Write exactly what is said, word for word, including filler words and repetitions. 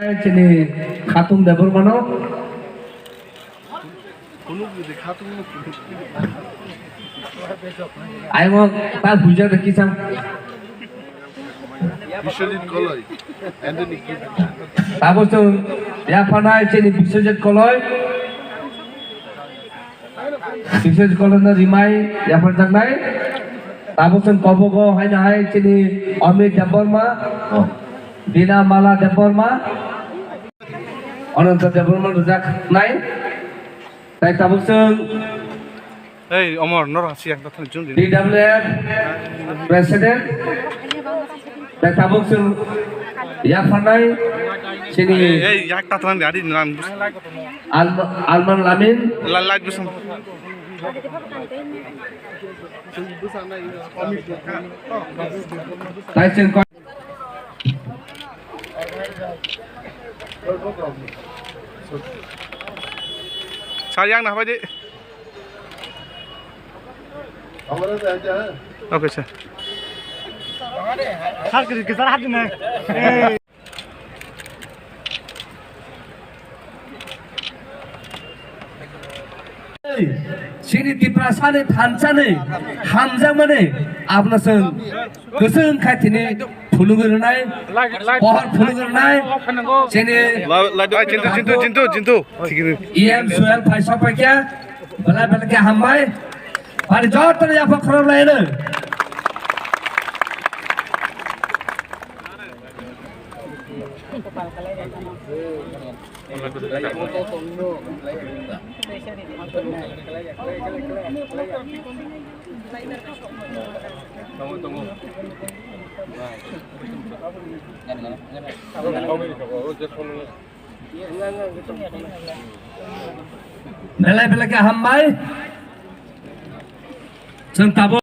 Chini Khatung Debbarmano. Aymo ta buja de kisam. Biswajit Koloi. Tabuk chwng yapharnai chini Biswajit Koloi. Biswajit Koloino rimai yapharjaknai. Tabuk chwng kobogo haino hai chini Amit Debbarma, Dina Mala Debbarma, Ananta Debbarma rwjaknai. Tai tabuk chwng Ei, Omor, norok si yang tathani jun din. D W F President, tai tabuk chwng yapharnai chini Ei, ei, yak tathani di, adi nan. Al-, Alman Lamin. La-, light busung. Tai chwng ko- Sir, yang na habai di. Okay, sir. Sir, kiri, kiri, sir, hati na. Chini Tiprasani thansani hamjakmani abono chwng kwchwng khai tini phunugwi rwnai, pohor phunugwi rwnai. Chini Lai, lai, lai, Jintu, Jintu, Jintu, Jintu. Thik ri. E M Suel phai sok paikha, belai belai khe hambai. Bari jotono yapha khorok laino. Belai belai khe hambai. Chwng tabuk